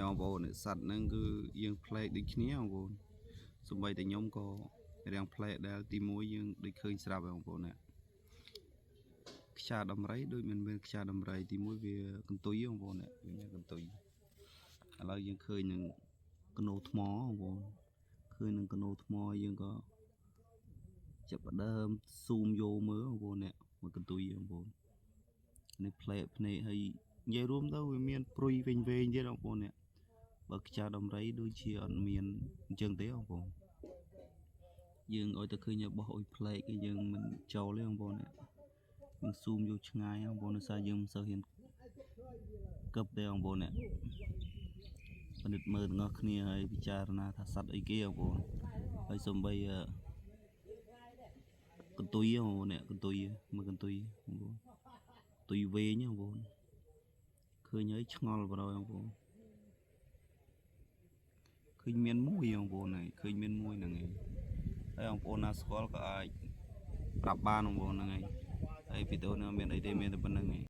បងប្អូនសត្វហ្នឹងគឺយើងប្លែកដូចគ្នាបងប្អូនសំបីតែខ្ញុំក៏រាងប្លែកដែលទី1យើងដូចឃើញស្រាប់ហើយបងប្អូនណាខ្យាដំរីដូចមិនមែនខ្យាដំរីទី1វាកន្ទុយបងប្អូនណាវាមានកន្ទុយឥឡូវយើងឃើញនឹងកណោថ្មបងប្អូនឃើញនឹងកណោថ្មយើងក៏ចាប់ផ្ដើមស៊ូមយកមើលបងប្អូនណាមកកន្ទុយបងប្អូននេះផ្លែកភ្នែកហើយនិយាយរួមទៅវាមានព្រុយវែងវែងទៀតបងប្អូននេះបើខ្យាដំរីដូចជាអត់មានអញ្ចឹងទេបងប្អូនយើងឲ្យតែឃើញរបស់អុយផ្លែកយើងមិនចូលទេបងប្អូននេះយើងស៊ូមយកឆ្ងាយបងប្អូនដោយសារយើងមិនសូវហ៊ានកឹបទេបងប្អូននេះពិនិត្យមើលទាំងអស់គ្នាហើយពិចារណាថាសត្វអីគេបងប្អូនហើយសំបីកន្ទុយបងប្អូននេះកន្ទុយមើលកន្ទុយបងប្អូនទុយវែងបងប្អូនឃើញហើយឆ្ងល់បណ្ដោយបងប្អូនឃើញមានមួយបងប្អូនហើយឃើញមានមួយហ្នឹងឯងហើយបងប្អូនណាស្គាល់ក៏អាចប្រាប់បានបងប្អូនហ្នឹងហើយហើយវីដេអូនេះមានអីទេមានតែប៉ុណ្្នឹងឯង។